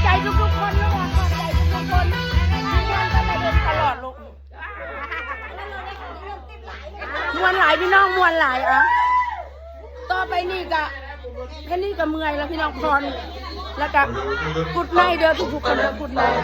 ໃຈທຸກໆຄົນເນາະ ຂອບໃຈທຸກໆຄົນ ມ່ວນກັນໄປເບິ່ງຕະຫຼອດລູກ ມ່ວນຫຼາຍພີ່ນ້ອງ ມ່ວນຫຼາຍ ອ່ະ ຕໍ່ໄປນີ້ກະ ແຄ່ນີ້ກະເມື່ອຍແລ້ວພີ່ນ້ອງ ພອນ ແລ້ວກະ Good night ເດີ ທຸກໆຄົນເດີ Good night.